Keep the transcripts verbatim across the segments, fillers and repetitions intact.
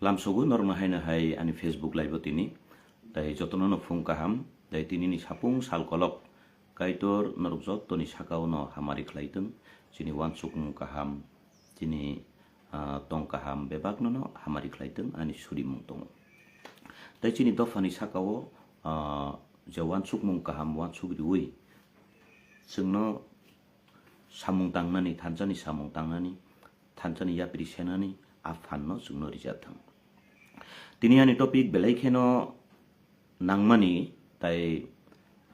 Lamsogo norokno haino hai ani Facebook live o tini. Tai jotono no phung kaham, tai tini ni sapung sal kolok. Kaitor norok jotoni sakao no hamari khlaitwng, chini wansukmung kaham, chini, ah, tong kaham bebakno no hamari khlaitwng ani surimung tongo. Tai chini dophani sakao, ah, je wansukmung kaham wansuk riwi chwngno samung tangnani, thansani samung tangnani, thansani yapri senani a phanno chwngno rijak thang. Tini ani topic belai kheno nangmani, tai,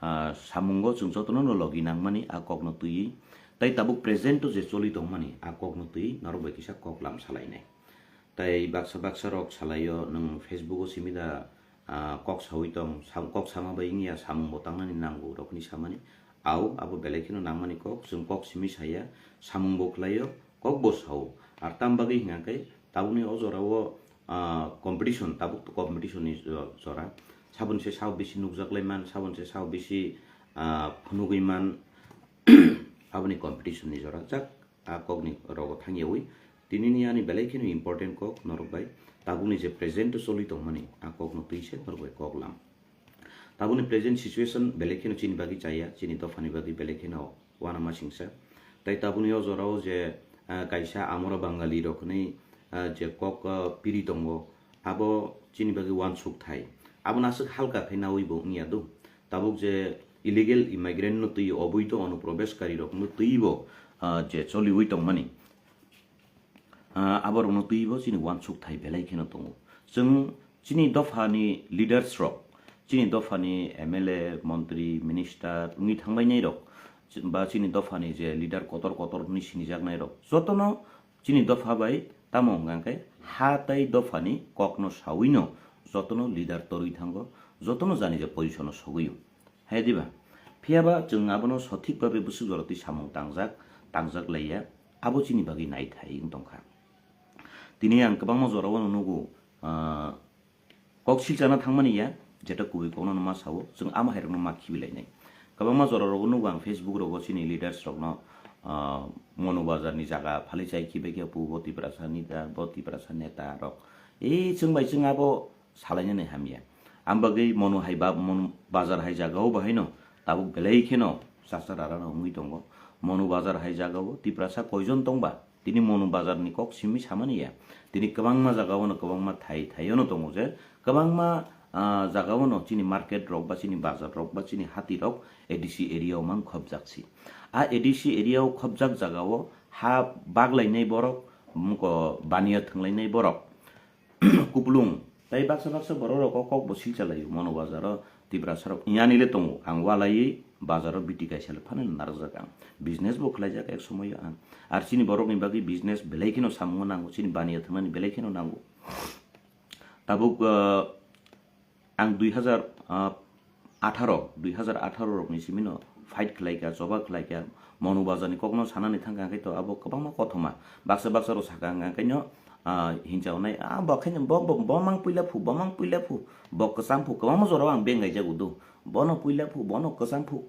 ah, samungo chwng jotono no logi nangmani a kokno twiwi, tai tabuk present o je choli tongmani a kokno twiwi norok bai kisa kok lam salainai. Tai baksa baksa rok salaio, nwng Facebook o simi da, ah, kok sawi tong, sam-, kok sama bai wngya, samung bo tangnani nango rok hinwi samani. Au, abo belai kheno nangmani kok, chwng kok simi saya, samung bo khlaio, kok bo sao. Ar tam bagwi hwnka khe, tabukni o jorao, ah, competition, tabuk competition ni jo-, jora. Sabon se sao bisi nukjaklai man, sabon se sao bisi, ah, phunugwi man, aboni competition ni jora. Jak a kokni rogo thangyawi, tinini ani belai kheno important kok norok bai tabukni je present o choli tongmani a kokno twi se norok bai kok lam. Tabukni present situation belai kheno chini bagwi chaya, chini dophani bagwi belai kheno uanama singsa. Tai tabukni o jorao je, ah, kaisa amora Bangali rok hinwi, ah, je kok, ah, piri tongo, abo chini bagwi uansuk thai. Abono aswk halka khe nawi bo wngya do. Tabuk je illegal immigrant no twi, oboido onuprobeshkari rok no twi bo, ah, je choliwi tongmani, ah, aborokno twibo chini uansuk thai belai kheno tongo. Chwng chini dophani leaders rok, chini dophani M L A, montri, minister wngwi thanglainai rok, ba chini dophani je leader kotor kotor hwnwi sinijaknai rok, jotono chini dopha bai tamo hwnka khe ha tai dophani kokno sawino jotono leader torwi thango, jotono jani je position o sogwio. Hai diba? Phiyaba chwng abono sothik babe bwswk jorotwi samung tangjak, tangjak laiya, abo chini bagwi naithai wng tongkha. Tini ang kwbangma jorao no nugo, ah, kok silchana thangmani ya, jeta kubui kokno ma sao, chwng ama hairokno ma khibilainai. Kwbangma jorao nugo ang Facebook rogo chini leaders rokno, ah, Monu Bazar ni jaga phali chai khibai khe pu bo Tiprasa neta, bo Tiprasa neta rok. E chwng bai chwng abo salainani hamya. Ang bagwi Monu hai ba-, Monu Bazar hai jagao bahaino tabuk belai kheno chasa rarano wngwi tongo. Monu Bazar hai jagao Tiprasa koijon tongba? Tini Monu Bazar ni kok simi samani ya. Tini kwbangma jagao no, kwbangma thai thaio no tongo je, kwbangma, ah, jagao no chini market rok ba chini bazar rok ba chini hati rok A D C area o mang khobjak si. A A D C area o khobjak jagao ha baglainai borok, muko baniya thwnglainai borok, kupulung. Tai baksa baksa borok rok o kok bo silcha laio, Monu Bazar o Tiprasa rok yani le tongo. Ang walaiwi bazar o biti kaisa le phano narwkjak ang. Business bo khlaijak ek somoyo ang. Ar chini borok ni bagwi business belai kheno samungo nango, chini baniya thwngmani belai kheno nango. Tabuk, ah, ang dui hazar, ah, atharo, dui hazar atharo rokni simino fight khlaikha, choba khlaikha, Monu Bazarni kokno sanani thangkha, hwnkhe to abo kwbangma kothoma. Baksa baksa rok sakha, hwnkhe no, ah, hinjaonai, "Ah, bo khe bo, bo, bo mang puila phu, bo mang puila phu, bo kwcham phu," kwbangma jorao ang beng gaijak udo. "Bono puila phu, bono kwcham phu."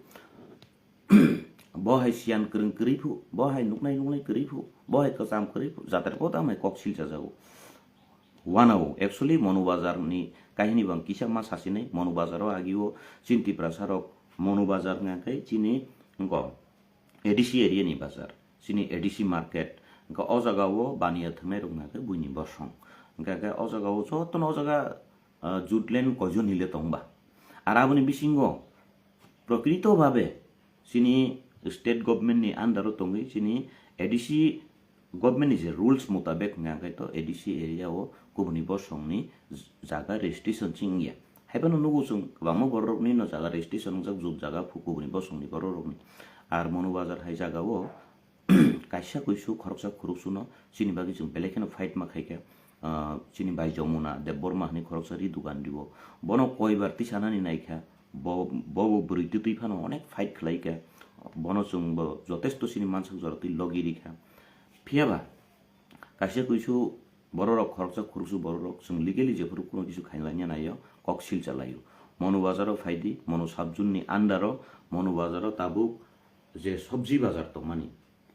Bo hai siyan kwrwng kwrwi phu, bo hai nuknai nuknai kwrwi phu, bo hai kwcham kwrwi phu, jatar bo tamo hai kok silchajago. Wanao, actually, Monu Bazar ni kahini bang kisa ma sasinai, Monu Bazar o agio chini Tiprasa rok Monu Bazar hwnka khe chini wngko A D C area ni bazar, chini A D C market, wngkha o jaga o baniya thwngnai rok hwnka khe buini bosong, wngkha khe o jaga o jotono o jaga, ah, jutlen koijon hile tongba. Ar aboni bisingo prokrito bhabe chini state government ni under o tongwi chini A D C government ni je rules mutabek hwnka khe to A D C area o kubuni bosong ni jaga registration chwng ya. Haiphano nugo chwng kwbangma borok ni no jaga registration wngjak jut jaga phu kubuni bosong ni borok rok ni. Ar Monu Bazar hai jaga o kaisa kuisu khoroksa khuruksu no chini bagwi chwng belai kheno fight ma khaikha, ah, chini bai Jomuna Debbarma hinwi khoroksa ri dugan rio. Bono koibar tisanani naikha, bo, bo, bo bwrwi twtwi phano onek fight khlaikha, bono chwng bo jotesto chini mansak jora twi logi rikha. Phiyaba kaisa kuisu bororok khoroksa khuruksu bororok chwng legally jephuru kuno kisu khailaiya naio, kok silcha laio. Monu Bazar o phaidi, Monu sub zone ni under o, Monu Bazar o tabuk je sobji bazar tongmani,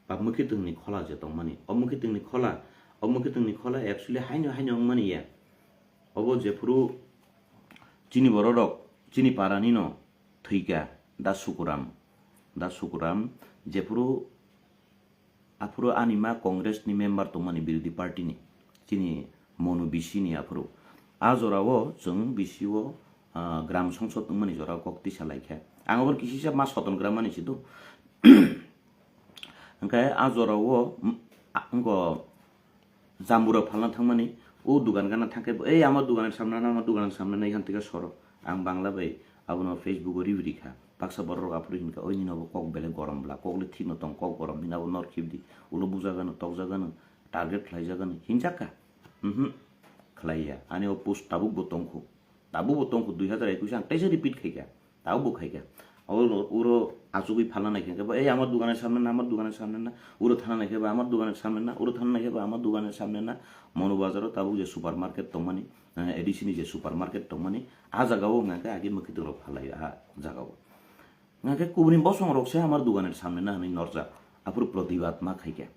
ba mwkhitwng ni khola je tongmani, o mwkhitwng ni khola, o mwkhitwng ni khola actually haino haino wngmani ya. Obo jephuru chini bororok, chini parani no thwikha, Da Sukuram, Da Sukuram, jephuru aphuru ani ma Congress ni member tongmani, birodhi party ni, chini Monu bisi ni aphuru. A jora o chwng bisi o, ah, gram songsod wngmani jora o kok tisa laikha. Ang aboni kisisa ma soton gram mani si do. Hwnkhe a jora o, mm, a-, wngkha Jambura phalna thangmani, o dugan gana thangkhe, "Ei, ama dugan samna na, ama dugan samna na," ihan tike soro. Ang Bangla bai abono Facebook o ribri kha. Baksa borok rok aphuru hinkha, "Oi, nini obo kok belai gorom bla, kok le thik no tong, kok gorom, nini abo nor khibdi, ulo buja gano, tokja gano, target khlai ja gano," hinjak kha. Mhm, khlai ya. Ani o post tabuk bo tong kho. Tabuk bo tong kho, dui hazar ekush ang teisa repeat khai kha. Tabuk bo khai kha. Oro, oro achugwi phalna nai khe, "Ei, ama dugan ni samne na, ama dugan ni samne na." Oro thana nai khe ba, "Ama dugan ni samne na." Oro thana nai khe ba, "Ama dugan ni samne na." Monu bazar o tabuk je supermarket tongmani, eh, A D C ni je supermarket tongmani, a jaga o hwnka khe age mwkhwtwng rok phalai a jaga o. Hwnka khe kubuni bosong rok se ama dugan ni samne na hwnwi norjak. Aphuru protibad ma khai kha.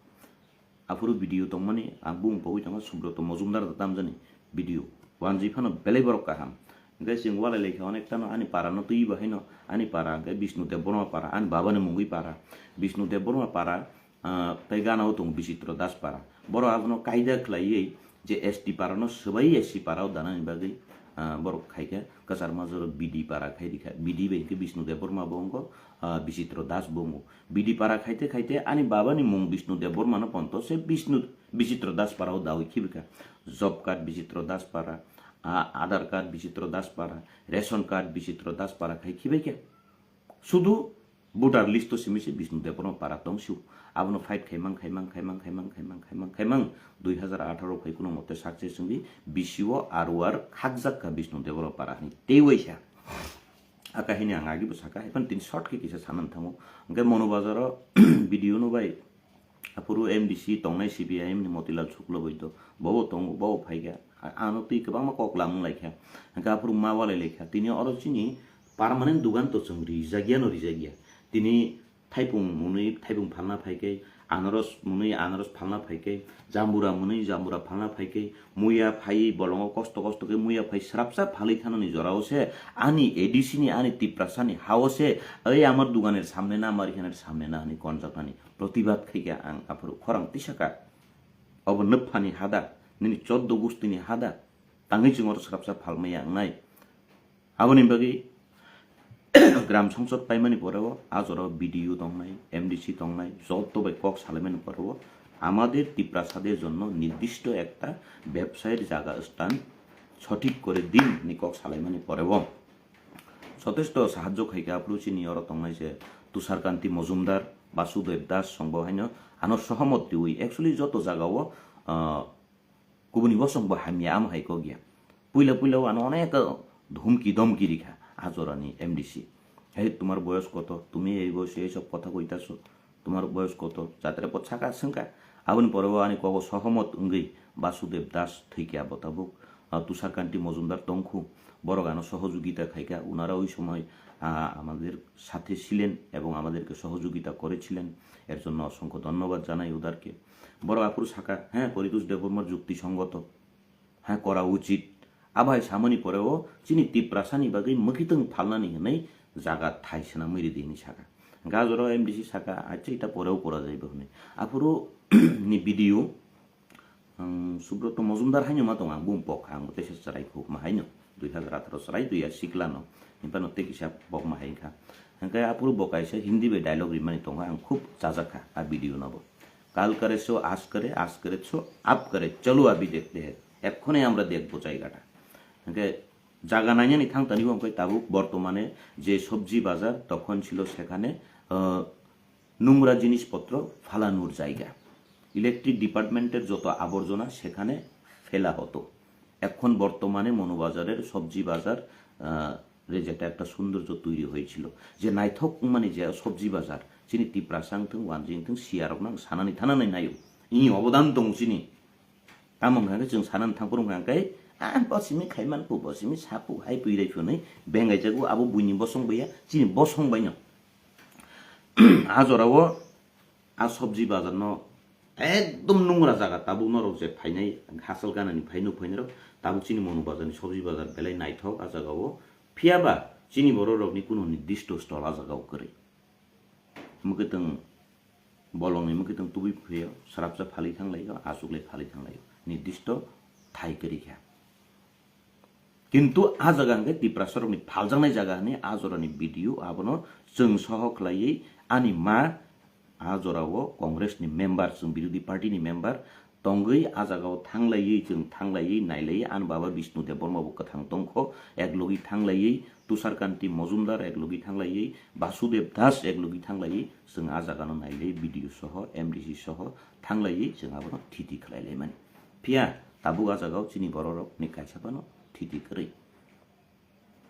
Aphuru video tongmani, ang bumung pogwi tongo, Subroto Mojumdar da tamjani video. Wanjwi phano belai borok kaham. Hwnkhe chwng walai laikha onek tano ani para no twi bo haino, ani para hwnkhe Bishnu Debbarma para, ani baba ni mungwi para. Bishnu Debbarma para, ah, tei gana o tongo Bichitro Das para. Borok abono kaida khlaiwi je S T para no swbai S C para o danani bagwi, ah, borok khaikha kwchar majoro B D para khai rikha. B D bai hwnkhe Bishnu Debbarma bo wngkho, ah, Bichitro Das bo wngo. B D para khaite khaite ani baba ni mung Bishnu Debbarma no ponto se Bishnu Bichitro Das para o dawi khibikha. Job card Bichitro Das para, a-, Aadhaar card Bichitro Das para, ration card Bichitro Das para khai khibaikha. Sudu voter list o simi se Bishnu Debbarma para tong siu. Abono fight khaimang, khaimang, khaimang, khaimang, khaimang, khaimang, khaimang. Dui hazar atharo phai kuno mote success wngwi B C O R O R khakjak kha Bishnu Debbarma para hwnwi tei waisa. Aka hini ang agi bo saka, hai phano tini short khe kisa sanani thango. Hwnkhe Monu Bazar o video no bai aphuru M D C tongnai C P I M ni Motilal Shukla bai to, bobo tongo, bobo phaikha. A-, ano twi kwbangma kok lamung laikha. Hwnkhe aphuru ma walai laikha. Tini oro chini permanent dugan to chwng rijak ya no rijak ya. Tini thaipung mwnwi thaipung phalna phai khe, anaros mwnwi anaros phalna phai khe, jambura mwnwi jambura phalna phai khe, muya phaiwi bolongo kosto kosto khe muya phai srapsa phalwi thanani jorao se ani A D C ni, ani Tiprasa ni hao se, "Ei, amar duganer samne na, amar ihaner samne na," hwnwi konjaknani protibad khai khe ang aphuru khorang tisa kha. Obo nwphani hada, nini choddo gustini hada, tangwi chwng oro srapsa phalmaya wngnai. Aboni bagwi gram songsod paimani poreo a jorao B D O tongnai, M D C tongnai, joto bai kok salaimani poreo amader Tiprasader jonno nirdishto ekta bebsayir jaga sthan sothik kore din ni kok salaimani poreo jotesto sahajjo khaikha aphuru chini oro tongnai je Tushar Kanti Mojumdar, Basudev Das songbo haino ano sohomot twiwi actually joto jagao, ah, kubuni bosong bo hamya, amo hai kok ya. Puila puila o ano onek humki domki rikha a jorani M D C. "Hey, তোমার বয়স কত? তুমি এই বয়সে এইসব কথা কইতাছো? তোমার বয়স কত?" Jatra pot saka swngkha. Aboni pore o ani kogo sohomot wngwi Basudev Das thwikha bo tabuk. Ah, Tushar Kanti Mojumdar tongkhu. Borok ano sohojogita khaikha. ওনারা ওই সময়, ah, আমাদের সাথে ছিলেন এবং আমাদেরকে সহযোগিতা করেছিলেন। এর জন্য অসংখ্য ধন্যবাদ জানাই ওদেরকে। Borok aphuru saka, "হ্যাঁ, পরিতোষ দেববর্মার যুক্তিসঙ্গত, হ্যাঁ, করা উচিত।" Abai samani poreo chini Tiprasani bagwi mwkhitwng phalnani hwnwi jaga thai swnamwi ridi hwnwi saka. Gajoro M D C saka, "Acha, এটা পরেও করা যাইব" hwnwi. Aphuru ni video, ang Subroto Mojumdar haino ma tongo, ang bumung pok kha, ang bo teisa chwrai khuk ma haino, dui hazar atharo chwrai, dui ya sikla no, himphano tei kisa bok ma hai kha. Hwnkhe aphuru bo kaisa Hindi bai dialogue rimani tongo, ang khub chajak kha a video no bo. কাল করে সো আজ করে, আজ করে so up করে, চলো আবি দেখতে হ্যায়, এক্ষণে আমরা দেখবো জায়গাটা। Hwnkhe jaga nainani thang tani bo hwnkhe tabuk bortomane je sobji bazar তখন ছিল সেখানে, আহ, নোংরা জিনিসপত্র ফালানোর জায়গা। ইলেকট্রিক ডিপার্টমেন্টের যত আবর্জনা সেখানে ফেলা হতো। এখন বর্তমানে মনুবাজারের সবজি বাজার, আহ, রে যেটা একটা সৌন্দর্য তৈরি হয়েছিল, যে নাইথক মানে যে সবজি বাজার, chini Tiprasa wngthung, wanjwi wngthung, siyarokno ang sanani thananai naio. Ini obodan tongo chini. Tamo hwnkha khe chwng sanani thangphuru hwnkha khe, "Ah, bo simi khaiman phu, bo simi sa phu, hai pui rai phu," hwnwi bengai jago, abo buini bosong bai ya, chini bosong bai no. A jorao a sobji bazar no Ekdom nungra jaga tabuk norok je phainai, hasal ganani phaino phainai rok, tabuk chini Monu bazar ni sobji bazar belai naithok a jaga o. Phiya ba chini borok rok ni kuno nirdisto stol a jaga o kwrwi. Mwkhwtwng bolong ni mwkhwtwng tubui phiyo, srapsa phalwi thang lai o, aswk lai phalwi thang lai o. Nirdisto thai kwrwi kha. Kintu a jaga hwnkhe Tiprasa rokni phaljaknai jaga hwnwi a jorani video abono chwng soho khlaiwi ani ma a jorao Congress ni member, chwng birodhi party ni member tongwi a jagao thanglaiwi chwng thanglaiwi nailaiwi ani baba Bishnu Debbarma bo kwthang tongkho, ek logi thanglaiwi Tushar Kanti Mojumdar ek logi thanglaiwi Basudev Das ek logi thanglaiwi chwng a jagano nailaiwi video soho M D C soho thanglaiwi chwng abono thiti khlailaimani. Phiya tabuk a jagao chini bororokni kaisa phano thiti kwrwi.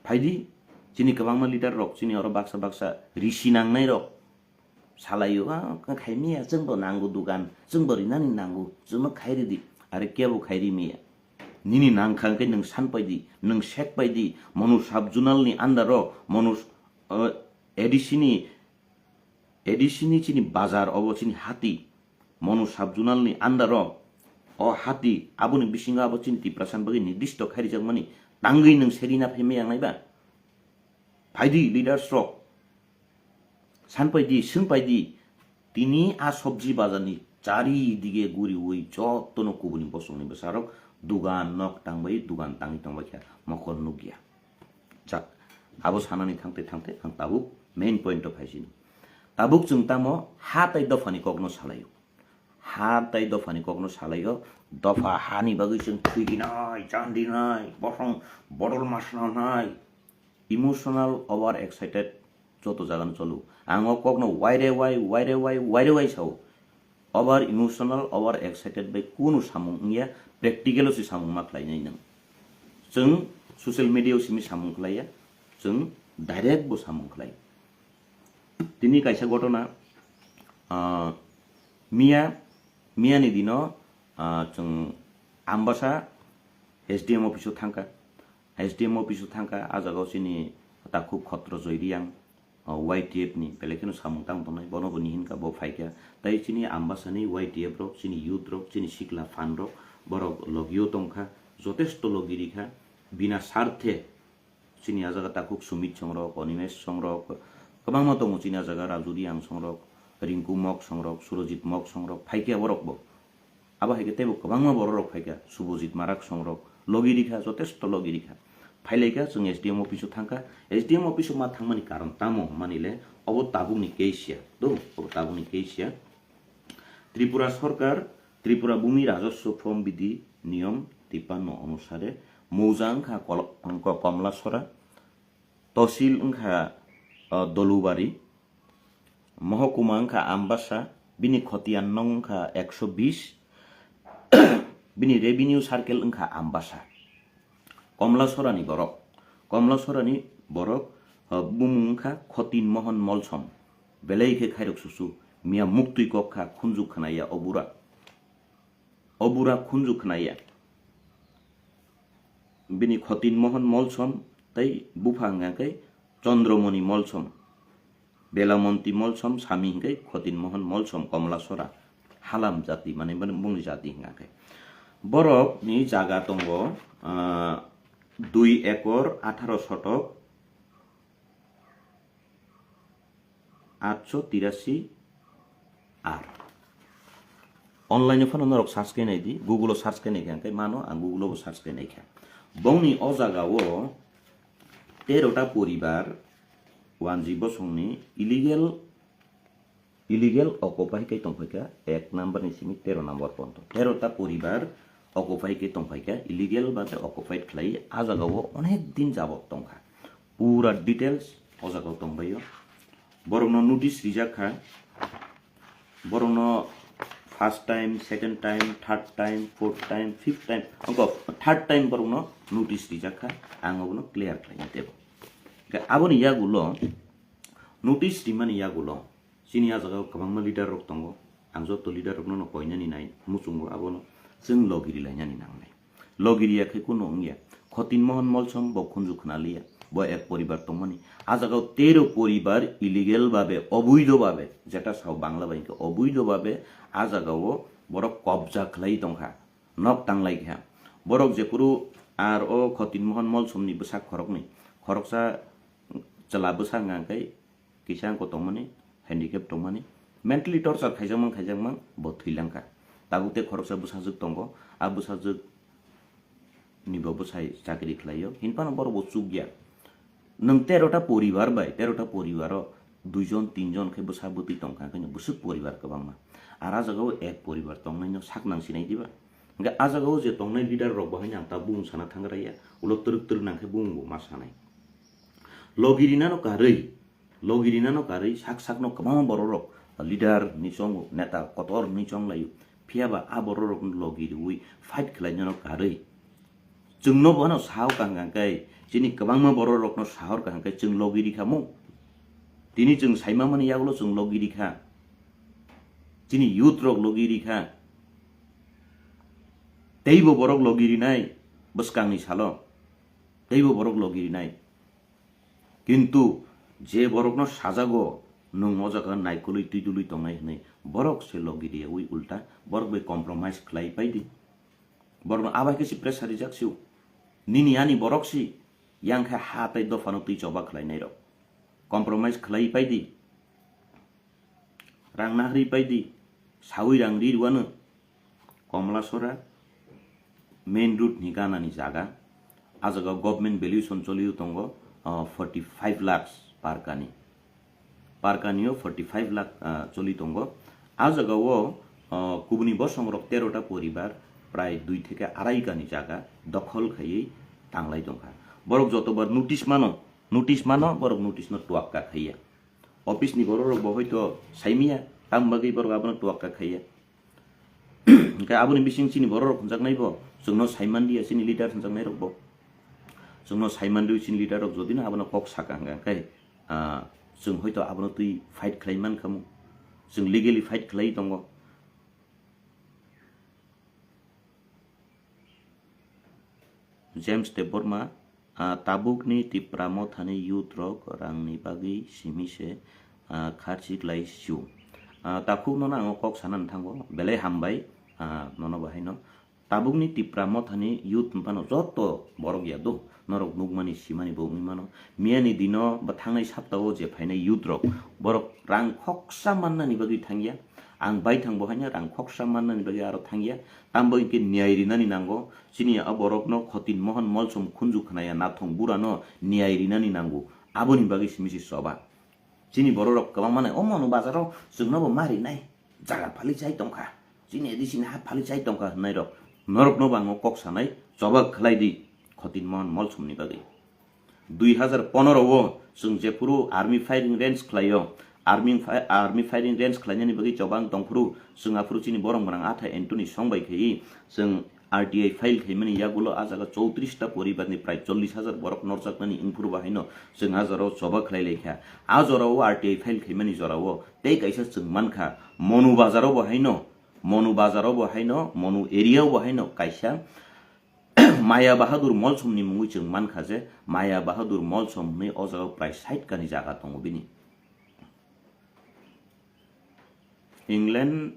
Phaidi, chini kwbangma leader rok, chini oro baksa baksa risi nangnai rok salaio, "Ah, khaimiya, chwngbo nango dugan, chwngbo rinani nango, chwngno khairidi." Are kebo khairi miya? Nini nangkha hwnkhe nwng san paidi, nwng sek paidi, Monu sub-zonal ni under o, Monu, uh, A D C ni A D C ni chini bazar obo chini hati, Monu sub-zonal ni under o, o hati aboni bisingo abo chini Tiprasa ni bagwi nirdisto khai rijakmani tangwi nwng serina phaimai ang naiba? Phaidi leaders rok, san paidi, swng paidi, tini a sobji bazar ni chari dige guriwi jotono kubuni bosongni bwsarok dugan nok tangbai, dugan tangwi tongbai kha mokol nukya. Jak, abo sanani thangte thangte ang tabuk main point o phaisino. Tabuk chwng tamo ha tai dophani kokno salaio. Ha tai dophani kokno salaio. Dopha hani bagwi chwng thwi rinai, chan rinai, bosong bodol masna nai. Emotional over excited joto jagano cholo. Ang o kokno waire wai, waire wai, waire wai sao. Over emotional, over excited bai kunu samung wngya, practical o se samung ma khlainai nwng. Chwng social media o simi samung khlaiya, chwng direct bo samung khlai. Tini kaisa ghotona, ah, miya, miya ni dino, ah, chwng Ambasa S D M office o thangkha. S D M office o thangkha, a jaga o chini takhuk Khotro Joy Reang, o, Y T F ni belai kheno samung tang tongnai, bono bo ni hinkha bo phaikha. Tai chini Ambasa ni Y T F rok, chini youth rok, chini sikla phan rok, borok logio tongkha, jotesto logi rikha, bina sarthe chini a jaga takhuk Sumit Songrok, Animesh Songrok, kwbangma tongo chini a jaga Raju Reang Songrok, Rinku Mok Songrok, Surojit Mok Songrok, phaikha borok bo. Abo hai khe teibo kwbangma borok rok phai kha, Subhajit Marak song rok logi rikha, jotesto logi rikha. Phai lai kha, chwng S D M office o thang kha. S D M office o ma thangmani karon tamo hwnmani le, obo tabukni case ya, do, obo tabukni case ya. Tripura Sarkar, Tripura Bhumi Rajaswa Form Bidhi Niyom tippanno onusare, Mouza wngkha Kol-, Ko-, Komlasora, Tosil wngkha, o, Dolubari, Mohokuma wngkha Ambasa, bini khotiyan nong wngkha ekso bis, bini revenue circle wngkha Ambasa. Komlasorani borok, Komlasorani borok, o, bumung wngkha Khotin Mohon Molsom, belai khe khairok susu, miya muktwi kok kha khunju khwnaya o bura. O bura khunju khwnaya. Bini Khotin Mohon Molsom tei bupha hwnka khe Chandramoni Molsom, Belamonti Molsom, sami hwnkhe Khotin Mohon Molsom Komlasora. Halam jati, mane bini bungni jati hwnka khe. Borok ni jaga tongo, ah, dui ekor atharo sotok, atso tirasi ar. Online phano norok search khe nai di, Google o search khe nai kha, hwnkhe mano ang Google o bo search khe nai kha. Bongni o jaga o tero ta poribar Wanji Bosongni illegal, illegal occupy khe tongphai kha ek number ni simi tero number ponto. Tero ta poribar occupy khe tongphai kha, illegal ba khe occupied khlai, a jaga o onek din jabot tongkha. Pura details o jaga o tongbaio. Borokno notice rijak kha. Borokno first time, second time, third time, fourth time, fifth time, ongko third time borokno notice rijak kha. Ang obono clear khlaina tebo. Hwnkhe aboni yagulo, notice rimani yagulo, chini a jaga o kwbangma leader rok tongo. Ang joto leader rokno no koinani nai, muchungo abono chwng logiri lainani nangnai. Logiri ya khe kuno wngya. Khotin Mohon Molsom bo khunju khna liya. Bo ek poribar tongmani. A jaga o tero poribar illegal babe, oboidho babe, jeta sao Bangla bai hwnkhe oboidho babe a jaga o borok kobja khlai tongkha, nok tanglai kha. Borok jephuru ar o Khotin Mohon Molsomni bwsak khoroknwi, khoroksa chwla bwsa hwnka hwnkhe kisa wngkha tongmani, handicap tongmani, mentally torture khaijakmang khaijakmang bo thwilangkha. Tabuk tei khoroksa bwsajwk tongo, a bwsajwk ni bo bwsai chakri khlaio, hinphano borok bo chukya. Nwng terota poribar bai, terota poribaro duijon, tinjon khe bwsa bwtwi tongkha, khe bwswk poribar kwbangma. Ar a jagao ek poribar tongnaino sak nang sinai diba? Hwnkhe a jagao je tongnai leader rok bo haino ang ta bung sana thangraiya, ulo twrwk twrwk nang khe bung bo ma sanai. Logi rinano karwi, logi rinano karwi sak sakno kwbangma bororok leader hinwi chongo, neta kotor hinwi chonglaio. Phiyaba a bororokno logi riwi fight khlainano karwi chwngno bono sahor kaham khe, chini kwbangma bororokno sahor kaham khe chwng logi rikha mu. Tini chwng saimamani yagulo chwng logi rikha. Chini youth rok logi rikha. Teibo borok logi rinai bwskangni salo. Teibo borok logi rinai. Kintu je borokno sajago, nwng o jaga naikolwi twidulwi tongnai hwnwi, borok se logi riyawi ulta borok bai compromise khlai pai di. Borokno abai khe se pressure rijak sio. Nini ani borok si, yang khe ha tei dophano twi choba khlainai rok. Compromise khlai pai di. Rang nahri pai di, sawi rang ri rwano. Komlasora main road ni gana ni jaga, a jaga government valuation choli tongo, ah, forty five lakhs per kani. Per kani o forty five lakh, ah, choli tongo. A jaga o, ah, kubuni bosong rok terota poribar prai dui theke arai kani jaga dokhol khaiwi tanglai tongkha. Borok jotobar notice mano, notice mano, borok notice no tuakka khaiya. Office ni borok rok bo hoito saimiya, tam bagwi borok abono tuakka khaiya. Hwnkhe aboni bising chini borok rok hwnjaknai bo, chwngno saimanliya chini leader hwnjaknai rok bo. Chwngno saimanliya chini leader rok jodi no abono kok saka hwnkha khe, ah, chwng hoito abono twi fight khlai mankha mu. Chwng legally fight khlai tongo. James Debbarma, ah, tabukni Tipra Mothani youth rok rangni bagwi simi se, ah, kharchi klai sio. Ah, takhuk nono ang kok sanani thango, belai hambai, ah, nono bahaino. Tabukni Tipra Mothani youth phano joto borok ya do, norok nukmani simani bo wngwi mano. Miyani dino ba thangnai saptao je phainai youth rok, borok rang khoksa mannani bagwi thangya. Ang baithang bo haino rang khoksa mannani bagwi aro thangya. Tamo hwnkhe niyai rinani nango. Chini a borokno Khotin Mohon Molsom khunju khnaya nathong burano niyai rinani nango. Aboni bagwi simi se choba. Chini bororok kwbangma nai, "O Monu bazaro chwngno bo ma rinai. Jaga phali chai tongkha. Chini A D C ni ha phali chai tongkha," hwnnairok. Norokno bo ang kok sanai, choba khlai di Khotin Mohon Molsomni bagwi. Dui hazar pondro o chwng jephuru army firing range khlaio, army fi-, army firing range khlainani bagwi chobang tongphuru chwng aphuru chini borok gwnang atha Anthony Song bai khaiwi chwng R T I file khaimani yagulo a jaga chowtris ta poribarni prai chollish hazar borok norjaknani wngphuru bo haino chwng a jorao choba khlai laikha. A jorao R T I file khaimani jorao tei kaisa chwng mankha Monu Bazaro bo haino, Monu Bazaro bo haino, Monu area bo haino kaisa Maya Bahadur Molsomni mungwi chwng mankha je, Maya Bahadur Molsom hwnwi o jagao prai sait kani jaga tongo bini. England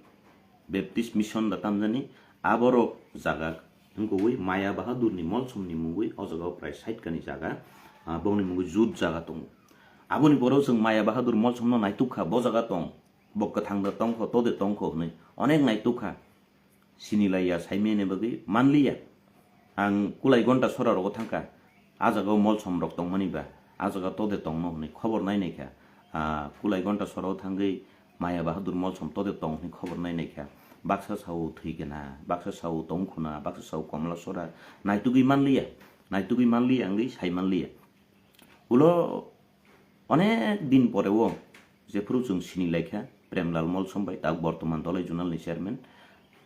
Baptist Mission da tamjani, aborok jaga wngkogwi Maya Bahadurni Molsomni mungwi o jagao prai sait kani jaga, ah, bongni mungwi jut jaga tongo. Aboni borok chwng Maya Bahadur Molsomno naituk kha, bo jaga tong, bo kwthang da tongkho, to de tongkho hwnwi onek naituk kha. Sinilaiya, saimani bagwi manliya. Ang kulai gonta sora rogo thangkha. A jagao molsom rok tongmani ba, a jaga tode tongno hwnwi khobor nai naikha. Ah, kulai gonta sora o thangwi Maya Bahadur Molsom tode tong hwnwi khobor nai naikha. Baksa sao thwigena, baksa sao tongkhuna, baksa sao komla sora. Naitugwi manliya, naitugwi manliya wngwi sai manliya. Ulo onek din pore o jephuru chwng sini laikha Premlal Molsom bai, tak bortoman Dolai Zonal ni chairman.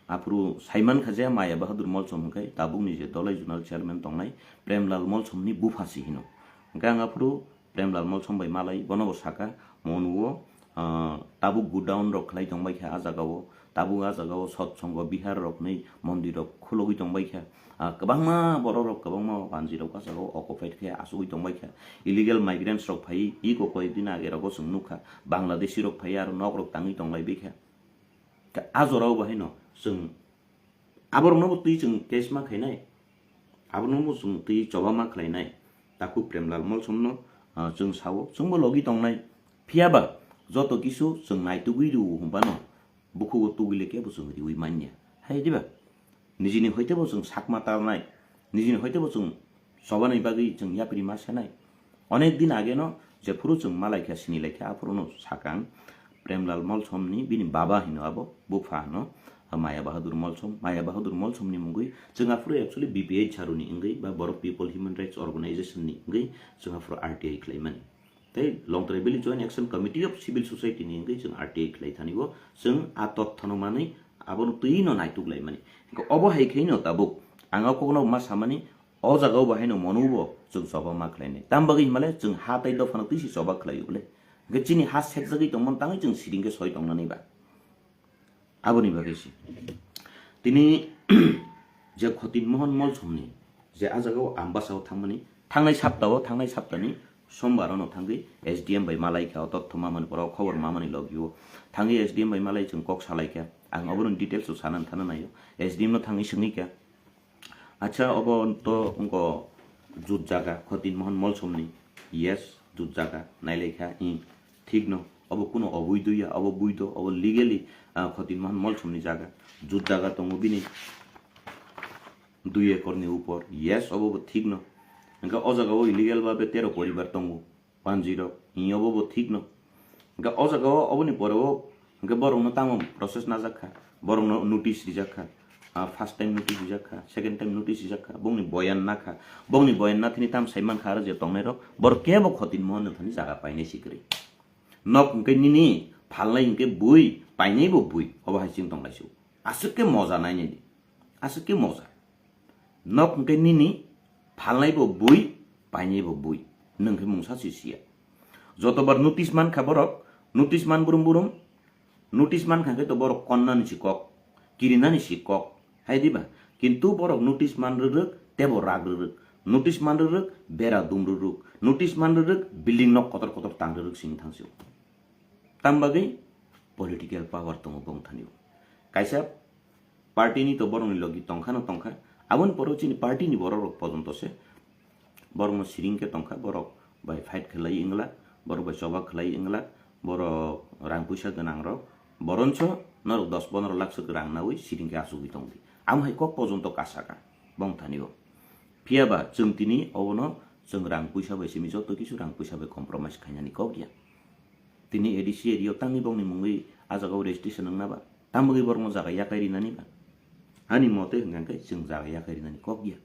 Aphuru saiman kha je Maya Bahadur Molsom hwnkhe tabukni je Dolai Zonal chairman tongnai Premlal Molsom ni bupha si hino. Hwnkhe ang aphuru Premlal Molsom bai malai, bono bo saka, Monu o, ah, tabuk godown rok khlai tongbai kha a jaga o, tabuk a jaga o sotsongo bihar rok ni mondir rok khulogwi tongbai kha. Ah, kwbangma borok rok, kwbangma banji rok a jaga o occupied khe achugwi tongbai kha. Illegal migrants rok phai iko koyek din age rogo chwng nukha, Bangladeshi rok phai aro nok rok tangwi tonglai bai kha. Ka-, a jorao bo haino Chwng aborokno bo twi chwng case ma khainai, aborokno bo chwng twi choba ma khlainai. Takhuk Premlal Molsomno, ah, chwng sao, chwngbo logi tongnai. Phiyaba joto kisu chwng naitugwi rw hwnbano bukhugo tugwi le kebo chwng riwi manya. Hai diba? Nijini hoitebo chwng sakma tarnai, nijini hoitebo chwng chobani bagwi chwng yapri ma senai. Onek din ageno jephuru chwng malaikha, sinilaikha, aphuruno sakang Premlal Molsomni bini baba hino abo, bupha hino, Maya Bahadur Molsom, Maya Bahadur Molsomni mungwi chwng aphuru actually B P H Charuni wngwi ba Borok People Human Rights Organization ni wngwi chwng aphuru R T I khlaimani. Tei Longtrai Valley Joint Action Committee of Civil Society ni wngwi chwng R T I khlai thani bo chwng a totthano manwi abono twi no naituk laimani. Hwnkhe obo hai khe no tabuk ang o kokno ma samani, o jaga o bo haino mono bo chwng choba ma khlainai. Tam bagwi himale chwng ha tei dophano twi se choba khlai ule. Hwnkhe chini ha sekjagwi tongmani tangwi chwng siring khe soi tongnani ba. Aboni bagwi se. Tini je Khotin Mohon Molsomni je a jaga o Ambasa o thangmani, thangnai sapta o, thangnai saptani Sombar ono thangwi S D M bai malaikha, o totho mamani pora o khobor mamani logio. Thangwi S D M bai malai chwng kok salaikha. Ang oboroni details o sanani thana naio. S D M no thangwi swngwi kha. Acha, obo to wngkha jut jaga Khotin Mohon Molsomni. Yes, jut jaga nailaikha. I, thik no. Obo kuno oboi doya, obo boi do, obo legally, ah, Khotin Mohon Molsomni jaga. Jut jaga tongo bini dui ekorni upor. Yes, obo bo thik no. Hwnkhe o jaga o illegal babe tero poribar tongo. Panjirok, hwnwi obo bo thik no. Hwnkhe o jaga o oboni pore o hwnkhe borokno tamo process najak kha, borokno notice rijak kha, ah, first time notice rijak kha, second time notice rijak kha, bongni boyan nakha, bongni boyan nathini tam sai mankha aro je tongnai rok, borok kebo Khotin Mohon no thani jaga painai si kwrwi. Nok hwnkhe nini, phalnai hwnkhe bui, painai bo bui, obo hai chwng tonglai su. Aswk khe moja nainani, aswk khe moja. Nok hwnkhe nini, phalnai bo bui, painai bo bui. Nwng khe mungsa se siya. Jotobar notice mankha borok, notice man brum brum, notice mankha khe to borok konnani si kok, kirinani si kok, hai diba? Kintu borok notice man rwrwk, tebo rak rwrwk. Notice man rwrwk, bera dum rwrwk. Notice man rwrwk, building nok kotor kotor tang rwrwk sini thangsi. Tam bagwi political power tongo bongthani o. Kaisa party ni to borokni logi tongkha no tongkha. Aboni poro chini party ni borok rok pojonto se borokno siring khe tongkha, borok bai fight khlai wngla, borok bai choba khlai wngla, borok rang puisa gwnang rok, boroncho norok dos pondro lakh swk rang nawi siring khe achugwi tongdi. Amo hai kok pojonto kasaka bongthani o. Phiyaba chwng tini obono chwng rang puisa bai simi joto kisu rang puisa bai compromise khainani kok ya. Tini A D C area o tangwi bongni mungwi a jaga o registration wngna ba? Tamo bagwi borokno jaga yakai rinani ba? Ani mote hwnkha khe chwng jaga yakai rinani kok ya.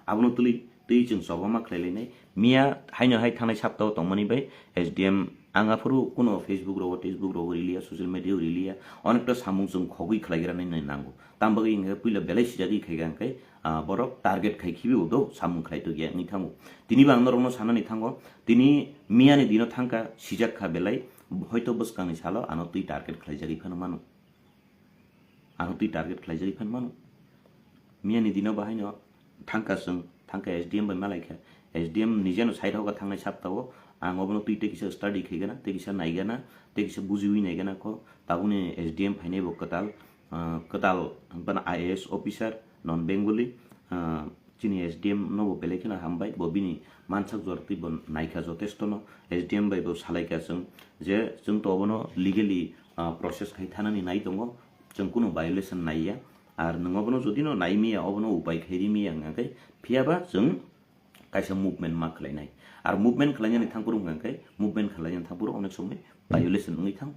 Abono twi, twi chwng choba ma khlai lainai. Miya haino hai thangnai sapta o tongmani bai S D M ang aphuru kuno Facebook rogo, Facebook rogo riliya, social media o riliya. Onekta samung chwng khogwi khlai gra nai nango. Tam bagwi hwnkhe puila belai sijagwi khai kha hwnkhe, ah, borok target khai khibi o do samung khlai tokya wngwi thango. Tini bo ang norokno sanani thango. Tini miyani dino thangkha, sijak kha belai, hoito bwskangni salo ano twi target khlaijagwi phano mano. Ano twi target khlaijagwi phano mano. Miyani dino bahaino thangkha chwng, thangkha S D M bai malaikha. S D M nijeno side hoka thangnai saptao ang obono twi tei kisa study khaigana, tei kisa naigana, tei kisa bujiwi naigana kho. Tabukni S D M phainai bo kwtal, ah, kwtal bana I A S officer, non Bengali, ah, Chini S D M no bo belai kheno hambai, bo bini mansak jora twi bo naikha jotesto no. S D M bai bo salaikha chwng je chwng to obono legally, ah, process khai thanani nai tongo, chwng kuno violation naiya. Ar nwng obono jodi no nai miya, obono upai khai ri miya wngkha khe, phiyaba chwng kaisa movement ma khlainai. Ar movement khlainani thangphuru wngkha khe, movement khlainani thangphuru onek somoi violation wngwi thango.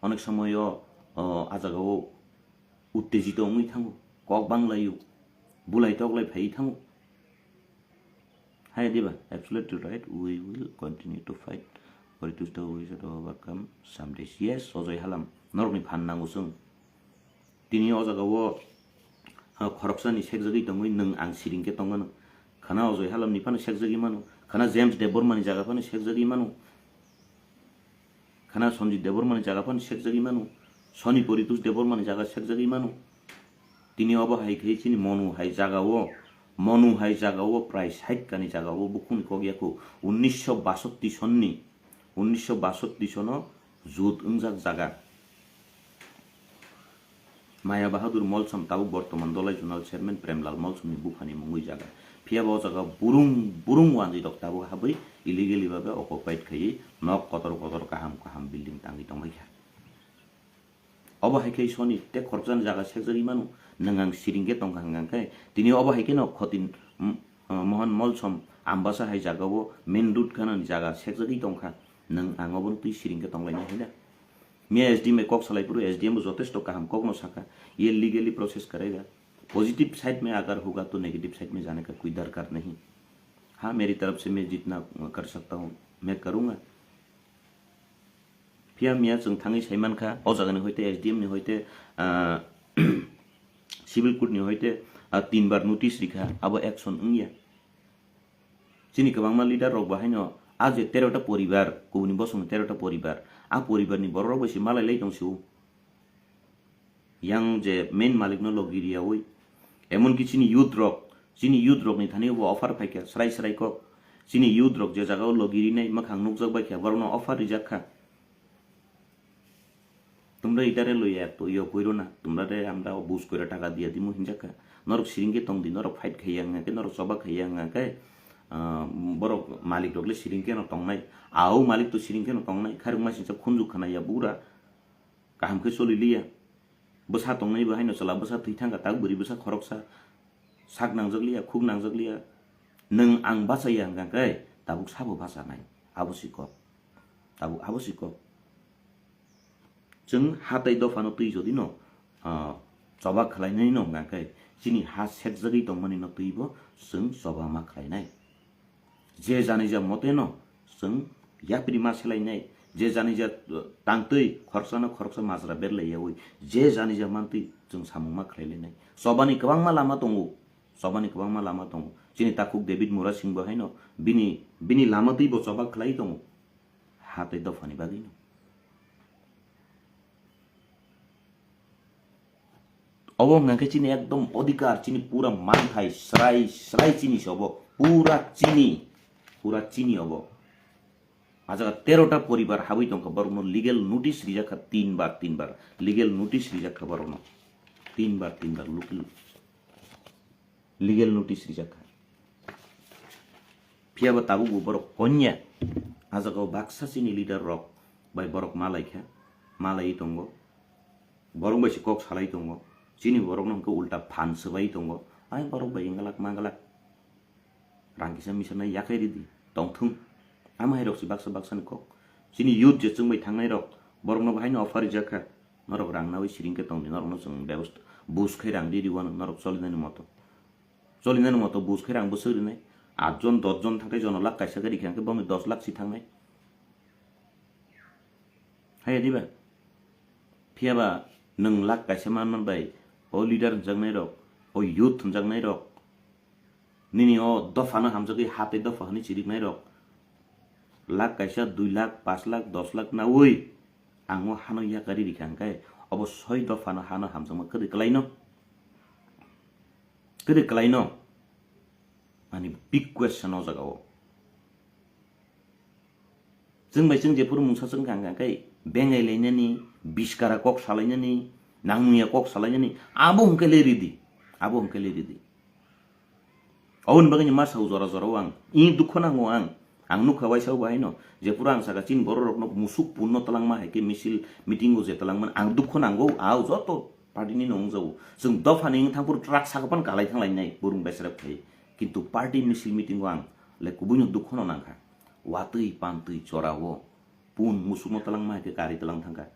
Onek somoio, o, ah jagao uttejito wngwi thango, kok banglaio, bulai toklai phaiwi thango. Hai diba, absolutely right, we will continue to fight for it to overcome some days. Yes, Ojoi Halam, norokni phan nango chwng. Tini o jagao, ha, khoroksani sekjagwi tongwi nwng ang siring khe tongmano. Khana Ojoi Halamni phano sekjagwi mano, khana James Debbarmani jaga phano sekjagwi mano. Khana Sanjit Debbarmani jaga phano sekjagwi mano, Soni Paritosh Debbarmani jaga sekjagwi mano. Tini obo hai khe chini Monu hai jagao, Monu hai jagao prai sait kani jagao bukhukni kok yakho unnisho basatti sonni, unnisho basatti sono jut wngjak jaga. Maya Bahadur Molsom tabuk bortoman Dolai Zonal Chairman Premlal Molsomni buphani mungwi jaga. Phiya bo o jaga burung burung wanjwi rok tabuk habwi illegally babe occupied khaiwi nok kotor kotor kaham kaham building tangwi tongbai kha. Obo hai khe soni tei khoroksa jaga sekjagwi mano, nwng ang siring khe tongkha hwnkha khe tini obo hai kheno Khotin, mm, uh, Mohan Molsom Ambasa hai jaga o main road khana jaga sekjagwi tongkha, nwng ang obo twi siring khe tonglaina hina. Miya S D M bai kok salai phuru S D M bo jotesto kaham kokno sakha, ye legally process karega. Positive side mein agar hoga to negative side mein jane ka koi darkar nahi. Ha, meri taraf se main jitna kar sakta hu, main karunga. Phiya miya chwng thangwi sai mankha, o jagani hoite S D M ni hoite, ah, civil court ni hoite, ah, tin bar notice rikha, abo action wngya. Chini kwbangma leader rok bo haino a je tero ta poribar, kubuni bosongni tero ta poribar, a poribar ni borok rok bai se malai lai tong sio. Yang je main malik no logi riyawi, emon ki chini youth rok, chini youth rok ni thani bo offer phaikha, srai srai kok. Chini youth rok je jaga o logi rinai mwkhang nukjak bai kha, borok no offer rijak kha. তোমরা ইটারে লইয়া এত ইয়ে কইরো না, তোমরা রে আমরা বুঝ করে টাকা দিয়ে দিমু হিনজাকা। Norok siring khe tong di, norok fight khaiya wngkha khe, norok choba khaiya wngkha khe, ah, borok malik rok le siring khe no tongnai, au malik to siring khe no tongnai, khairok ma singsa khunju khana ya bura, kaham khe choli liya. Bwsa tongnai bo haino chwla bwsa thwi thangkha, tak bwrwi bwsa khoroksa, sak nangjak liya, khuk nangjak liya. Nwng ang bachaya wngkha khe tabuk sabo bachanai, abo si kok, tabuk abo si kok. Chwng ha tei dophano twi jodi no, ah, choba khlainai no hwnkha khe chini ha sekjagwi tongmani no twi bo chwng choba ma khlainai. Je janija mote no chwng yapri ma selainai, je janija, uh, tangtwi khoroksa no khoroksa majra berlai yawi, je janija mantwi chwng samung ma khlailainai. Chobani kwbangma lama tongo, chobani kwbangma lama tongo. Chini takhuk David Murasing bo haino bini, bini lama twi bo choba khlai tongo. Ha tei dophani bagwi no. Obo hwnkha khe chini ekdom odhikar, chini pura manthai, srai, srai chini se obo, pura chini, pura chini obo. A jaga tero ta poribar habwi tongkha, borokno legal notice rijak kha tin bar, tin bar, legal notice rijak kha borokno, tin bar, tin bar, legal, legal notice rijak kha. Phiya ba tabuk bo borok konya, a jaga o baksa chini leader rok bai borok malai kha, malai tongo. Borok bai se kok salai tongo. Chini borok no hwnkhe ulta phan swbai tongo. Ai borok bai wnglak manglak. Rang kisa misa nai yakhai ridi. Tongthung. Ama hai rok se baksa baksa ni kok. Chini youth je chwng bai thangnai rok. Borok no bahai no offer rijak kha. Norok rang nawi siring khe tong di. Norok no chwng bebosta. Bus khai rang di di wano norok choli nani moto. Choli nani moto bus khai rang bwswk rinai. Aat jon, dos jon thangkhe jono lakh kaisa khe rikha hwnkhe bongni dos lakh si thangnai. Haiya diba? Phiya ba nwng lakh kaisa man man bai o leader hwnjaknai rok, o youth hwnjaknai rok, nini o dopha no hamjagwi ha tei dopha hwnwi chiriknai rok lakh kaisa, dui lakh, paanch lakh, dos lakh nawi ang o hano yakari rikha hwnkhe obo soi dopha no hano hamjakma kwrwi kwlaino? Kwrwi kwlaino? Ani big question o jaga o. Chwng bai chwng jephuru mungsa chwng kha hwnkha khe bengai lainani, biskara kok salainani, nangmungya kok salainani, abo hwnkhe le ridi, abo hwnkhe le ridi. Aboni bagwi ni ma sao jora jora o ang, i dukho nango ang, ang nukha waisa o bahai no, jephuru ang saka chini borok rok no musuk punno twlangma hai khe misil meeting o je twlangmani ang dukho nango, ao joto party ni no wngjago. Chwng dopha ni wngthang phuru truck saka phano kalai thang lainai, burung besrep khai. Kintu party misil meeting o ang le kubui no dukho no nangkha. Watwi pantwi chora o pun musuk no twlang ma hai khe kari twlang thangkha.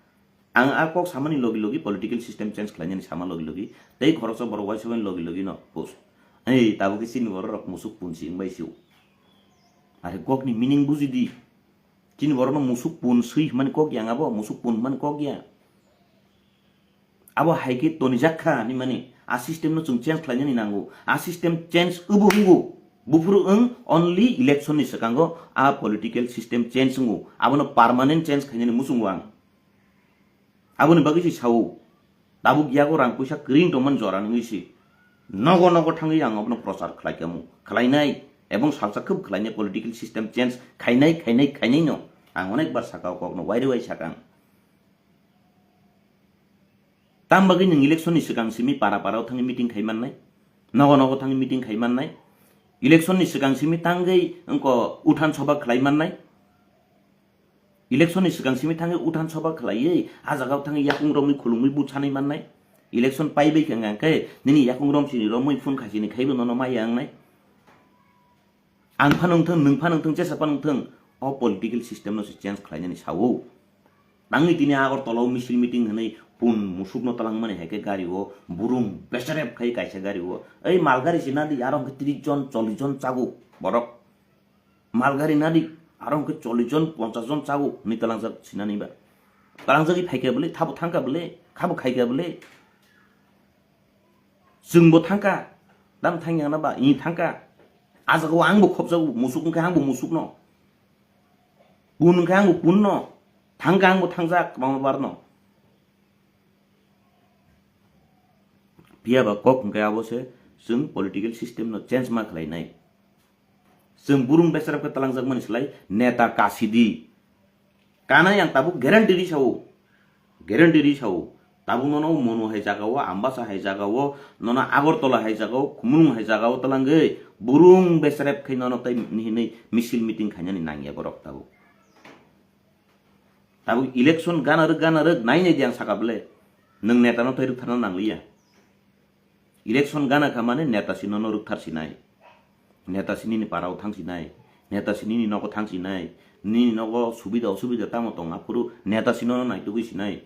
Ang a kok samani logi logi political system change khlainani sama logi logi tei khoroksa borok waisa bai logi logi no post. Ei tabuk khe chini borok rok musuk pun si wngbai si o. Are kok ni meaning buji di. Chini borok no musuk pun swi hwnmani kok yang abo musuk pun hwnmani kok ya. Abo hai khe tonijak kha hinwi mani, a system no chwng change khlainani nango. A system change wbo wngo. Buphuru wng only election ni swkango a political system change wngo. Abono permanent change khainani muchungo ang. Aboni bagwi se sao. Tabuk yago rang puisa kwrwi tongmani jora nungwi se. Nogo nogo thangwi ang abono prochar khlai kamo. Khlainai ebong salsa khub khlainai political system change khainai, khainai, khainai no. Ang onek bar saka o kokno wairi wai sakang. Tam bagwi nwng election ni swkang simi para para o thangwi meeting khai mannai, nogo nogo thangwi meeting khai mannai, election ni swkang simi tangwi wngko uthan soba khlai mannai, election ni swkang simi thangwi uthan soba khlaiwi a jaga o thangwi yakung romwi khulumwi but sanwi mannai, election paibai khe hwnka khe nini yakung rom sini romwi phone khaisini khaibo nono maya wngnai. Ang phano wngthang, nwng phano wngthang, jesa phano wngthang, o political system no se change khlainani sao. Nangni tini Agartala o misil meeting hwnwi pun musuk no talangmani hai khe gari o burung beserep khai kaisa gari o. Ei mal gari si nadi aro hwnkhe tris jon, chollish jon chago borok. Mal gari nadi aro hwnkhe chollish jon, ponchash jon chago hwnwi talangjak sinani ba. Talangjagwi phaikha bwle, thabo thangkha bwle, khabo khaikha bwle. Chwngbo thangkha, dam thangya na ba, i thangkha. A jaga o ang bo khopjago, musuk wngkha ang bo musuk no. Pun wngkha ang bo pun no. Thangkha ang bo thangjak, kwbangma bar no. Phiya ba kok hwnkhe abo se chwng political system no change ma khlai nai. Chwng burung beserep khe talangjak mani slai neta kasidi. Kana yang tabuk guarantee ri sao. Guarantee ri sao. Tabuk nono Monu hai jaga o, Ambasa hai jaga o, nono Agartala hai jaga o, Khumulwng hai jaga o talangwi burung beserep khai nono tai hinwi misil meeting khainani nangya borok tabuk. Tabuk election gana rwk gana rwk nai nai di ang saka bwle. Nwng neta no tai rwktharna nangliya. Election gana kha mane neta sino no rwkthar sinai. Neta sini ni para o thang sinai. Neta sini ni nogo thang sinai. Nini nogo subida osubida tamo tong aphuru neta sino no naitugwi sinai.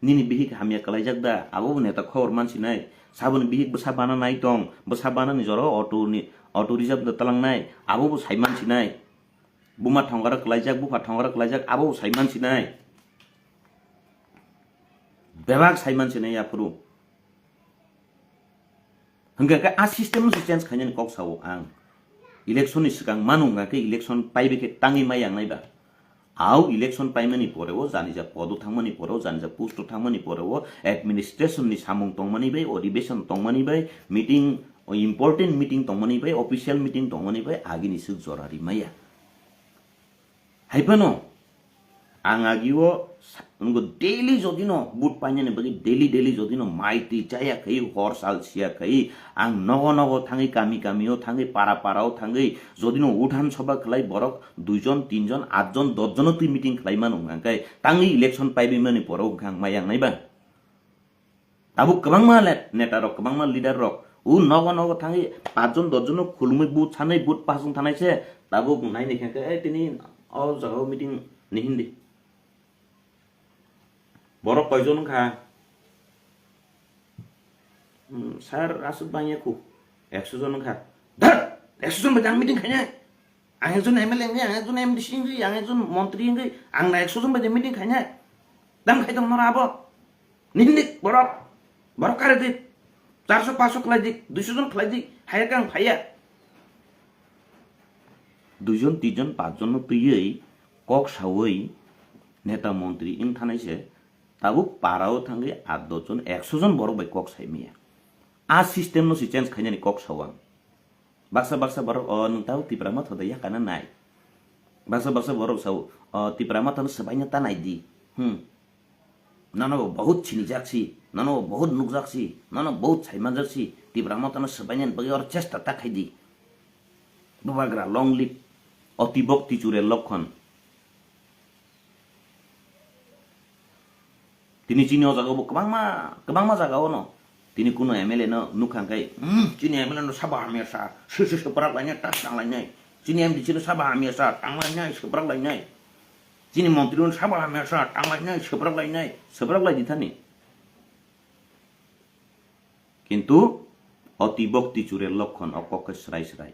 Nini bihik hamya kalaijak da, abo bo neta khobor man sinai. Saboni bihik bwsa bana nai tong, bwsa bana ni jora o auto ni, auto reserve da talang nai, abo bo sai man sinai. Buma thongara kalaijak, bupha thongara kalaijak, abo bo sai man sinai. Bebak sai man sinai aphuru. Hwnkha khe a system no se change khainani kok sao ang. Election ni swkang manu hwnkha khe election paibai khe tangwi mai ang nai ba. Au election paimani pore o janija podo thangmani pore o janija post o thangmani pore o administration ni samung tongmani bai, odibeshon tongmani bai, meeting, important meeting tongmani bai, official meeting tongmani bai agini swk jora ri maya. Hai phano ang agi o sa-, wngkha daily jodi no but painani bagwi daily daily jodi no mai twi chaya khai, hor sal siya khai, ang nogo nogo thangwi, kami kami o thangwi, para para o thangwi, jodi no uthan soba khlai borok dui jon, tin jon, at jon, dos jon o twi meeting khlai mano hwnkha khe tangwi election paibai mani pore o hwnkha ang mai yang nai ba. Tabuk kwbangma le-, neta rok, kwbangma leader rok, u nogo nogo thangwi paanch jon, dos jon no khulumwi but sanwi but pasung thanai se, tabuk nai nai khe, "Eh, tini o jaga o meeting ni hindi." Borok koi jon wngkha? Hmm, sir, aswk bangya khu, ekso jon wngkha. Dhar, ekso jon bai tang meeting khainai. Ang ekjon M L A wngwi, ang ekjon M D C wngwi, ang ekjon montri wngwi, ang na ekso jon bai meeting khainai. Dam khai tong nora abo. Nini borok, borok kare di. Charso paso khlai di, duiso jon khlai di, haiya khe ang phaiya. Duijon, tinjon, pachjon no twiwi, kok sawi, neta montri wng thanai se, tabuk para o thangwi at dos jon, ekso jon borok bai kok sai maya. A system no se change khainani kok sao ang. Baksa baksa borok, "O, nwng tabuk Tipra Motha da yakana nai." Baksa baksa borok sao, "O, Tipra Motha no swbaina ta nai di." Hmm. Nono bo bahut sinijak si, nono bo bahut nukjak si, nono bahut saimanjak si, Tipra Motha no swbainani bagwi oro chesta ta khai di. Bubagra long live, oti bokti chure lokhon. Tini chini o jaga bo kwbangma, kwbangma jaga o no. Tini kuno M L A no nukha khe, "Hmm, chini M L A no sabo hamya sa, se se se prak lainai, ta tang lainai. Chini M D C no sabo hamya sa, tang lainai, se prak lainai. Chini montri no sabo hamya sa, tang lainai, se prak lainai, se prak lai di thani." Kintu oti bokti chure lokhon o kok khe srai srai.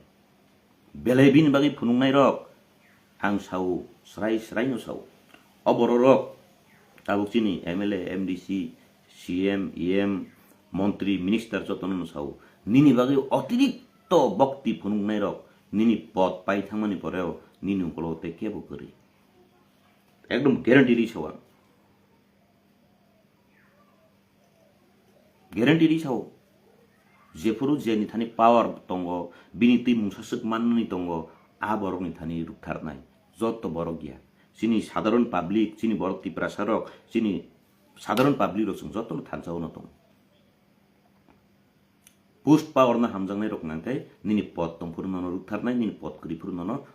Belai bini bagwi phunuknai rok ang sao, srai srai no sao. O borok rok tabuk chini M L A, M D C, C M, E M, montri, minister jotono no sao. Nini bagwi otirikto bokti phunuknai rok nini pod pai thangmani poreo nini ukologo tei kebo kwrwi. Ekdom guarantee ri sao ang. Guarantee ri sao. Jephuru je ni thani power tongo, bini twi mungsa swk manmani tongo, a borok ni thani rwktharnai. Jotto borok ya. Chini sadharon public, chini borok Tiprasa rok, chini Sadharon public rok chwng jotono thansa-o no tongo. Post power no hamjaknai rok hwnkha khe nini pod tongphuru nono rwktharnai, nini pod kwrwi phuru nono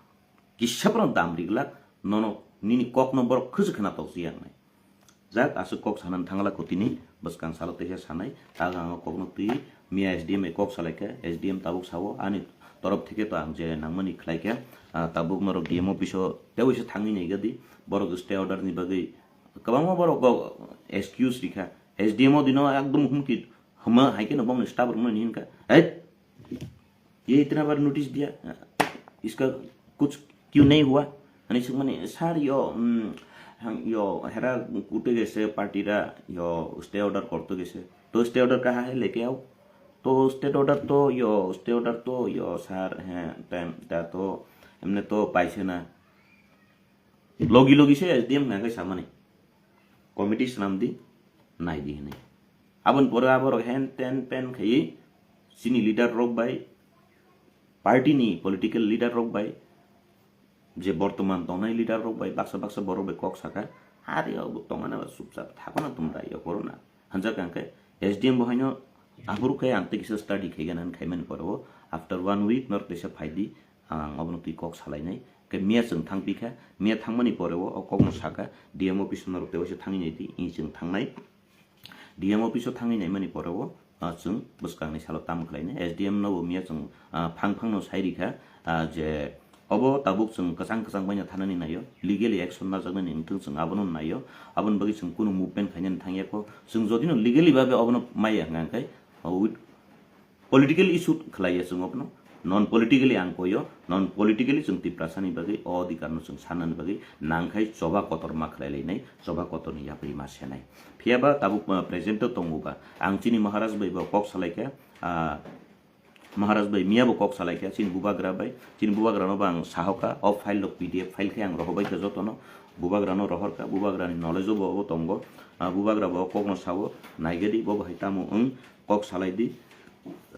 kisa phano dam riglak, nono nini kokno borok khwchwk khna tokchi yaknai. Jak aswk kok sanani thangla kho tini bwskang salo teisa sanai, tago ang o kokno twi miya S D M bai kok salaikha, S D M tabuk sao ani torof theke to ang je nangmani khlaikha, ah, tabuk norok D M office o tei waisa thangwi naigadi, borok stay order ni bagwi kwbangma borok excuse rikha, S D M o dino ekdom humki hwma hai kheno bongni staff rokno hinwi hinkha, "Hei, ye itna bar notice diya, iska kuch kyun nahi hua?" Ani swngmani, "Sir, yo, mm, hang, yo, hera kute gese party ra, yo, stay order korte gese. To stay order kaha hai leke aao? To state order to, yo, state order to, yo, sir, he, time, ta to, emne to paise na." Logi logi se S D M hwnka khe samani, "Committee swnam di, nai di," hinwi. Aboni pore aborok hen ten pen khaiwi chini leader rok bai, party ni political leader rok bai, je bortoman tongnai leader rok bai baksa baksa borok bai kok saka, "Hari obo tongmani ba chupchap thakona tumra yo korona." Hanjak ang khe S D M bo haino aphuru khe ang tei kisa study khaigana hwn khaimani pore o after one week norok teisa phaidi, ang obono twi kok salainai. Khe miya chwng thangpikha, miya thangmani pore o, o kokno saka, D M office norok tei waisa thangwi naidi, i chwng thangnai. D M office o thangwi naimani pore o, ah, chwng bwskangni salo tamo khlainai. S D M no bo miya chwng, ah, phang phangno sai rikha, ah, je obo tabuk chwng kwchang kwchang baino thanani naio, legally action najaknani wngthung chwng abono naio, aboni bagwi chwng kunu movement khainani thangyakho. Chwng jodino legally babe obono maya hwnkha khe, o with political issue khlaiya chwng obono, non politically ang koyo, non politically chwng Tiprasani bagwi o odhikar no chwng sanani bagwi nangkhai choba kotor ma khlai lainai, choba kotor ni yapri ma senai. Phiyaba tabuk, ah, present o tongo ba, ang chini Maharaj bai bo kok salaikha, ah, Maharaj bai miya bo kok salaikha, chini bubagra bai, chini bubagra no bo ang sahokha, o file rok P D F file khe ang rohobai kha jotono, bubagra no rohorkha, bubagra ni knowledge o bo obo tongo, ah, bubagra bo o kok no sao, naigadi bo bo hai tamo wng, kok salai di,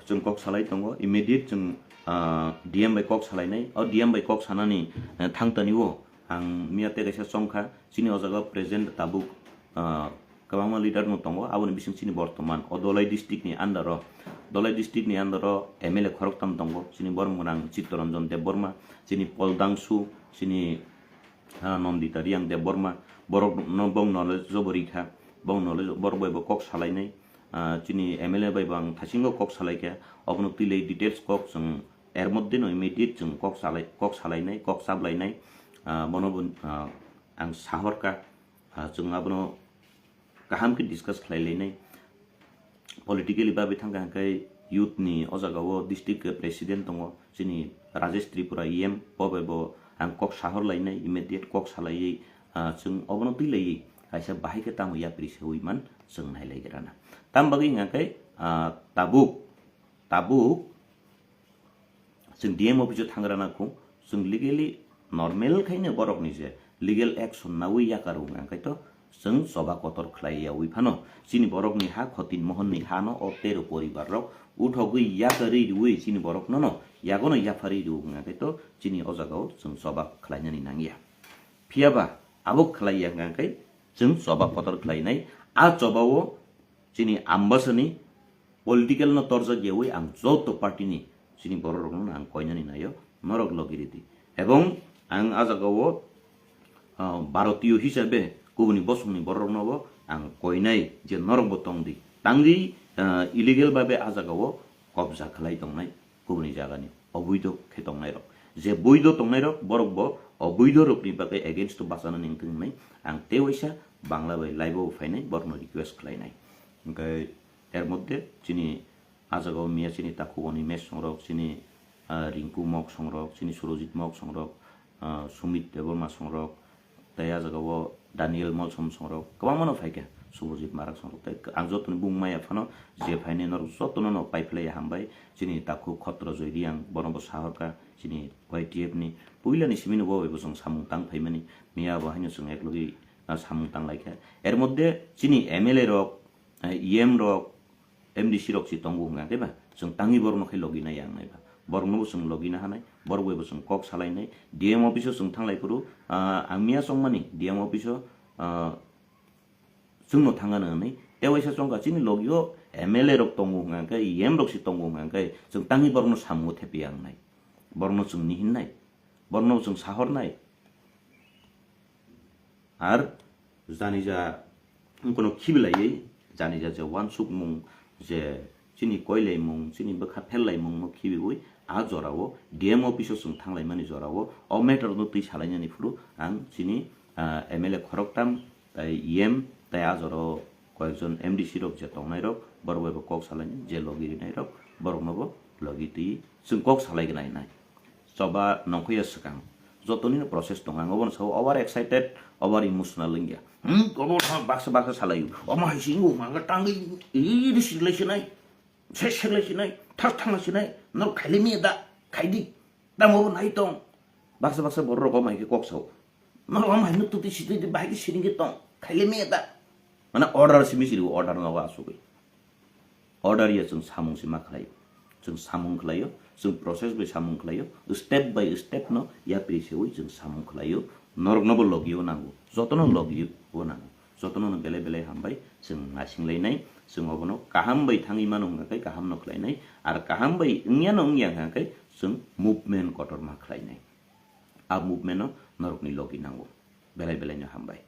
chwng kok salai tongo, immediate chwng, ah, D M bai kok salainai, o D M bai kok sanani, eh, thangtani o ang miya tei kaisa chongkha, chini o jaga present tabuk, ah, kwbangma leader no tongo, aboni bising chini bortoman o Dholai district ni under o, Dholai district ni under o M L A khoroktham tongo, chini borom gwnang Chittaranjan Debbarma, chini Pol Dangsu, chini, ah, Nandita Reang Debbarma, borok no bong knowledge o bo rikha, bong knowledge borok bai bo kok salainai, ah, chini M L A bai bo ang thasingo kok salaikha, obono twi lai details kok chwng er moddhe no immediate chwng kok salai, kok salainai, kok sablainai, ah, bono bo, ah, ang sahorkha, ah, chwng abono kaham khe discuss khlai lainai. Politically babe thangkha hwnkhe youth ni o jaga o district president tongo, chini Rajesh Tripura E M, bo bai bo ang kok sahor lainai, immediate kok salaiwi, ah, chwng obono twi laiwi kaisa bahai khe tamo yapri se wi man chwng nai lai rana. Tam bagwi hwnkha khe, ah, tabuk, tabuk chwng D M office o thang rana kho, chwng legally normal khaino borok ni je legal action nawi yakar wng ang khaito chwng choba kotor khlai yawi phano chini borok ni ha Khotin Mohon ni ha no o tero poribar rok uthogwi yakarwi rwi chini borok no no yago no yapharwi rw wng ang khaito chini o jaga o chwng choba khlainani nangya. Phiyaba abo khlai ya hwnkha khe chwng choba kotor khlainai. A choba o chini Ambasani political no torjak yawi ang joto party ni chini borok rokno ang koinani naio, norok logi ridi. Ebong ang a jaga o, ah, Bharatiyo hisabe kubuni bosongni borok rokno bo ang koinai je norok bo tongdi. Tangdi, ah, illegal babe a jaga o kobja khlai tongnai. Kubuni jagani oboido khe tongnairok. Je boido tongnairok, borok bo oboido rokni bagwi against o bachanani wngthung hinwi ang tei waisa Bangla bai live o phainai, borokno request khlainai. Hwnkhe er moddhe chini a jaga o miya chini takhuk Animesh songrok, chini, ah, Rinku Mok songrok, chini Surojit Mok songrok, ah, Sumit Debbarma songrok, tei a jaga o Daniel Molsom songrok kwbangma no phaikha, Subhajit Marak songrok tei ang jotoni bung maya phano je phainai norok jotono no paiphlaiya hambai. Chini takhuk Khotro Joy Reang bono bo sahorkha chini Y T F ni puilani simi no bo bai bo chwng samung tang phaimani, miya bo haino chwng eklogwi, ah, samung tang laikha. Er moddhe chini M L A rok, ah, E M rok, M D C rok se tongo hwnka khe ba, chwng tangwi borokno khe logina yang nai ba. Borokno bo chwng logina hanai, borok bai bo chwng kok salainai. D M office o chwng thanglai phuru, ah, ang miya chongmani D M office o, ah, Chwngno thangano hwnwi tewaisa chongkha chini logio M L A rok tongo hwnkha khe, E M rok se tongo hwnkha khe, chwng tangwi borokno samungo thepiya wngnai, borokno chwng nihinnai, borokno chwng sahornai. Ar janija wngkano khibilaiwi, janija je wansukmung, je chini koilaimung, chini bwkha phellaimungno khibiwi a jorao D M office o chwng thanglaimani jorao o matter no twi salainani phuru ang chini, ah, M L A khoroktham, tai E M, tai a jorao koyekjon M D C rok je tongnairok, borok bai bo kok salainai, je logi rinairok, borokno bo logi twi chwng kok salai gwnai nai. Choba nongkhoya swkang. Jotoni no process tongo. Ang obono sao over excited, over emotional wngya. Hmm, obo tha baksa baksa salaio. Omo hai si wngkha, ang tangwi iri siklai sinai. Se siklai sinai. Thar thangla sinai. Nor khaili miya da. Khaidi. Tamo bo nai tong. Baksa baksa borok rok omo hai khe kok sao. Nor omo hai nuk tuti situi di bahai khe siring khe tong. Khaili miya da. Mana order simi siri order nogo asugwi. Order ya chwng samung se ma khlaio. Chwng samung khlaio, chwng process bai samung khlaio, step by step no yapri sewi chwng samung khlaio. Norokno bo logio nango, jotono logio nango, jotono no belai belai hambai chwng naising lainai, chwng obono kaham bai thangwi mano hwnkha khe kaham no khlainai, ar kaham bai wngya no wngya hwnkha khe chwng movement kotorma khlainai. A movement no norokni logi nango, belai belai no hambai.